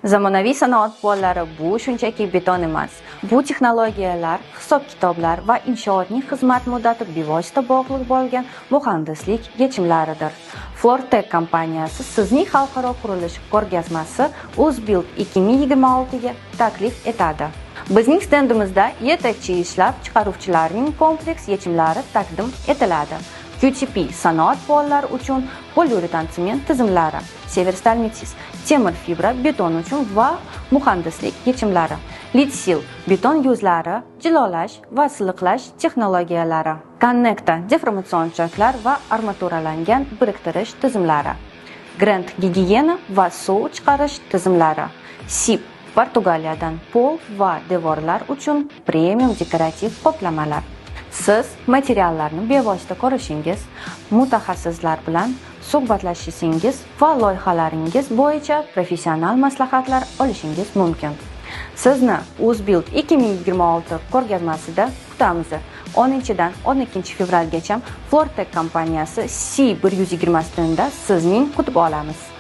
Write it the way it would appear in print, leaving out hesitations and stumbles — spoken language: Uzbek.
Zamonaviy sanoat pollari bu shunchaki beton emas. Bu texnologiyalar, hisob-kitoblar va inshootning xizmat muddati bevosita bog'liq bo'lgan muhandislik yechimlaridir. Floortec kompaniyasi sizning xalqaro qurilish ko'rgazmasi UzBuild 2026 ga taklif etadi. Bizning stendimizda yetakchi ishlab chiqaruvchilarning kompleks yechimlari taqdim etiladi. QTP sanoat pollari uchun poliuretan sement tizimlari, Severstal Metis temir fibra beton uchun va muhandislik yechimlari, Litsil beton yuzlari, jilolash va silliqlash texnologiyalari, Connecta deformatsion choklar va armaturalangan biriktirish tizimlari, Grand gigiyena va suv chiqarish tizimlari, SIP Portugaliyadan pol va devorlar uchun premium dekorativ qoplamalar. Siz materiallarni bevosita ko'rishingiz, mutaxassislar bilan suhbatlashishingiz va loyihalaringiz bo'yicha professional maslahatlar olishingiz mumkin. Sizni UzBuild 2026 ko'rgazmasida kutamiz. 10 dan 12 fevralgacha Floortec kompaniyasi C120 stendida sizning kutib olamiz.